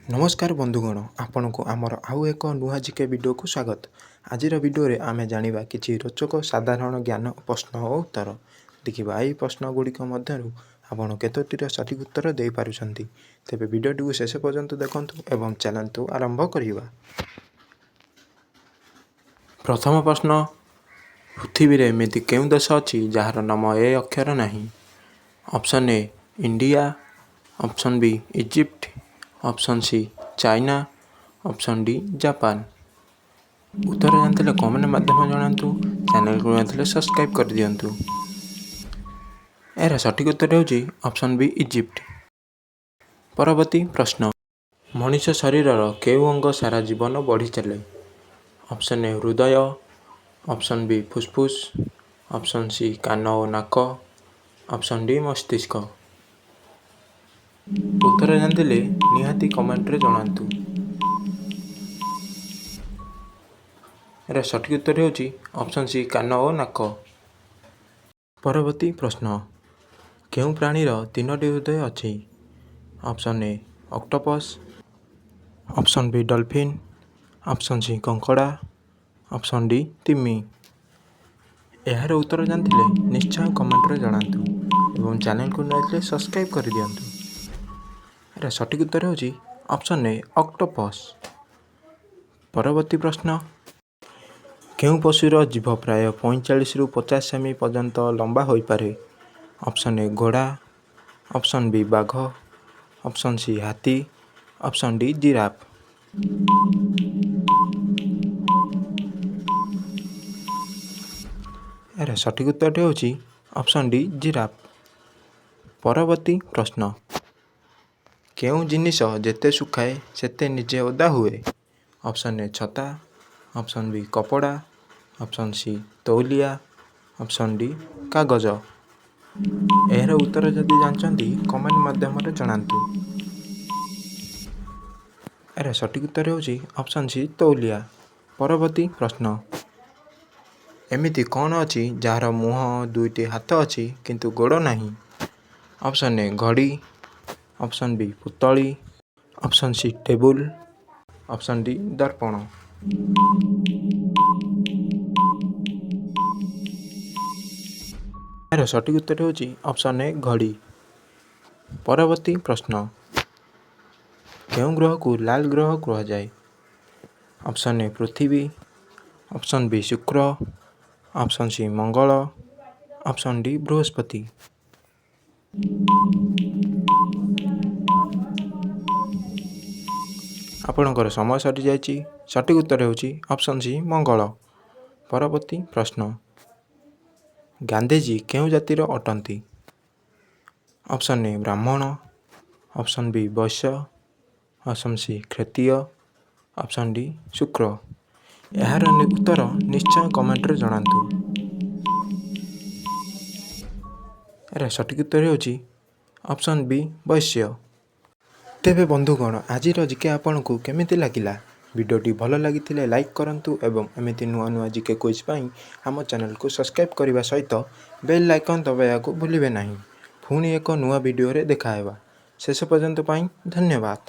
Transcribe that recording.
ନମସ୍କାର ବନ୍ଧୁଗଣ, ଆପଣଙ୍କୁ ଆମର ଆଉ ଏକ ନୂଆ ଜିକେ ଭିଡ଼ିଓକୁ ସ୍ୱାଗତ। ଆଜିର ଭିଡ଼ିଓରେ ଆମେ ଜାଣିବା କିଛି ରୋଚକ ସାଧାରଣ ଜ୍ଞାନ ପ୍ରଶ୍ନ ଓ ଉତ୍ତର। ଦେଖିବା, ଏହି ପ୍ରଶ୍ନ ଗୁଡ଼ିକ ମଧ୍ୟରୁ ଆପଣ କେତୋଟିର ସଠିକ୍ ଉତ୍ତର ଦେଇପାରୁଛନ୍ତି। ତେବେ ଭିଡ଼ିଓଟିକୁ ଶେଷ ପର୍ଯ୍ୟନ୍ତ ଦେଖନ୍ତୁ ଏବଂ ଚାଲନ୍ତୁ ଆରମ୍ଭ କରିବା। ପ୍ରଥମ ପ୍ରଶ୍ନ, ପୃଥିବୀରେ ଏମିତି କେଉଁ ଦେଶ ଅଛି ଯାହାର ନାମ ଏ ଅକ୍ଷର ନାହିଁ? Option A India, option B Egypt, option C China, option D Japan. ଉତ୍ତର ଜାଣିଥିଲେ କମେଣ୍ଟ ମାଧ୍ୟମରେ ଜଣାନ୍ତୁ। ଚ୍ୟାନେଲକୁ ନୂଆ ସବସ୍କ୍ରାଇବ୍ କରିଦିଅନ୍ତୁ। ଏହାର ସଠିକ୍ ଉତ୍ତର ହେଉଛି ଅପସନ୍ ବି ଇଜିପ୍ଟ। ପରବର୍ତ୍ତୀ ପ୍ରଶ୍ନ, ମଣିଷ ଶରୀରର କେଉଁ ଅଙ୍ଗ ସାରା ଜୀବନ ବଢ଼ି ଚାଲେ? ଅପସନ୍ ଏ ହୃଦୟ, ଅପସନ୍ ବି ଫୁସଫୁସ, ଅପସନ୍ ସି କାନ ଓ ନାକ, ଅପସନ୍ ଡି ମସ୍ତିଷ୍କ। ଉତ୍ତର ଜାଣିଥିଲେ ନିହାତି କମେଣ୍ଟରେ ଜଣାନ୍ତୁ। ଏହାର ସଠିକ୍ ଉତ୍ତର ହେଉଛି ଅପସନ୍ ସି କାନ ଓ ନାକ। ପରବର୍ତ୍ତୀ ପ୍ରଶ୍ନ, କେଉଁ ପ୍ରାଣୀର ତିନୋଟି ହୃଦୟ ଅଛି? Option A octopus, option B dolphin, option C କଙ୍କଡ଼ା, ଅପସନ୍ ଡି ତିମି। ଏହାର ଉତ୍ତର ଜାଣିଥିଲେ ନିଶ୍ଚୟ କମେଣ୍ଟରେ ଜଣାନ୍ତୁ ଏବଂ ଚ୍ୟାନେଲକୁ ନୂଆ ଥିଲେ ସବସ୍କ୍ରାଇବ୍ କରିଦିଅନ୍ତୁ। ଏହାର ସଠିକ୍ ଉତ୍ତର ହେଉଛି ଅପସନ୍ ଏ ଅକ୍ଟୋପସ୍। ପରବର୍ତ୍ତୀ ପ୍ରଶ୍ନ, କେଉଁ ପଶୁର ଜିଭ ପ୍ରାୟ 45ରୁ 50 ସେମି ପର୍ଯ୍ୟନ୍ତ ଲମ୍ବା ହୋଇପାରେ? ଅପସନ୍ ଏ ଘୋଡ଼ା, ଅପସନ୍ ବି ବାଘ, ଅପସନ୍ ସି ହାତୀ, ଅପସନ୍ ଡି ଜିରାଫ। ଏହାର ସଠିକ୍ ଉତ୍ତରଟି ହେଉଛି ଅପସନ୍ ଡି ଜିରାଫ। ପରବର୍ତ୍ତୀ ପ୍ରଶ୍ନ, କେଉଁ ଜିନିଷ ଯେତେ ଶୁଖାଏ ସେତେ ନିଜେ ଓଦା ହୁଏ? ଅପସନ୍ ଏ ଛତା, ଅପସନ୍ ବି କପଡ଼ା, ଅପସନ୍ ସି ତଉଲିଆ, ଅପସନ୍ ଡି କାଗଜ। ଏହାର ଉତ୍ତର ଯଦି ଜାଣିଛନ୍ତି, କମେଣ୍ଟ ମାଧ୍ୟମରେ ଜଣାନ୍ତୁ। ଏହାର ସଠିକ୍ ଉତ୍ତର ହେଉଛି ଅପସନ୍ ସି ତଉଲିଆ। ପରବର୍ତ୍ତୀ ପ୍ରଶ୍ନ, ଏମିତି କ'ଣ ଅଛି ଯାହାର ମୁହଁ, ଦୁଇଟି ହାତ ଅଛି କିନ୍ତୁ ଗୋଡ଼ ନାହିଁ? ଅପସନ୍ ଏ ଘଡ଼ି, ଅପସନ୍ ବି ପୁତଳି, option C table, option D ଦର୍ପଣ। ଏହାର ସଠିକ୍ ଉତ୍ତର ହେଉଛି ଅପସନ୍ ଏ ଘଡ଼ି। ପରବର୍ତ୍ତୀ ପ୍ରଶ୍ନ, କେଉଁ ଗ୍ରହକୁ ଲାଲ ଗ୍ରହ କୁହାଯାଏ? ଅପସନ୍ ଏ ପୃଥିବୀ, ଅପସନ୍ ବି ଶୁକ୍ର, ଅପସନ୍ ସି ମଙ୍ଗଳ, ଅପସନ୍ ଡି ବୃହସ୍ପତି। ଆପଣଙ୍କର ସମୟ ସରିଯାଇଛି। ସଠିକ୍ ଉତ୍ତର ହେଉଛି ଅପସନ୍ ସି ମଙ୍ଗଳ। ପରବର୍ତ୍ତୀ ପ୍ରଶ୍ନ, ଗାନ୍ଧିଜୀ କେଉଁ ଜାତିର ଅଟନ୍ତି? ଅପସନ୍ ଏ ବ୍ରାହ୍ମଣ, ଅପସନ୍ ବି ବୈଶ୍ୟ, ଅପସନ୍ ସି କ୍ଷତ୍ରିୟ, ଅପସନ୍ ଡି ଶୂଦ୍ର। ଏହାର ଉତ୍ତର ନିଶ୍ଚୟ କମେଣ୍ଟରେ ଜଣାନ୍ତୁ। ଏହାର ସଠିକ୍ ଉତ୍ତର ହେଉଛି ଅପସନ୍ ବି ବୈଶ୍ୟ। ତେବେ ବନ୍ଧୁଗଣ, ଆଜିର ଜିକେ ଆପଣଙ୍କୁ କେମିତି ଲାଗିଲା? ଭିଡ଼ିଓଟି ଭଲ ଲାଗିଥିଲେ ଲାଇକ୍ କରନ୍ତୁ ଏବଂ ଏମିତି ନୂଆ ନୂଆ ଜିକେ କୁଇଜ୍ ପାଇଁ ଆମ ଚ୍ୟାନେଲକୁ ସବସ୍କ୍ରାଇବ୍ କରିବା ସହିତ ବେଲ୍ ଆଇକନ୍ ଦବାଇବାକୁ ଭୁଲିବେ ନାହିଁ। ପୁଣି ଏକ ନୂଆ ଭିଡ଼ିଓରେ ଦେଖାହେବା। ଶେଷ ପର୍ଯ୍ୟନ୍ତ ପାଇଁ ଧନ୍ୟବାଦ।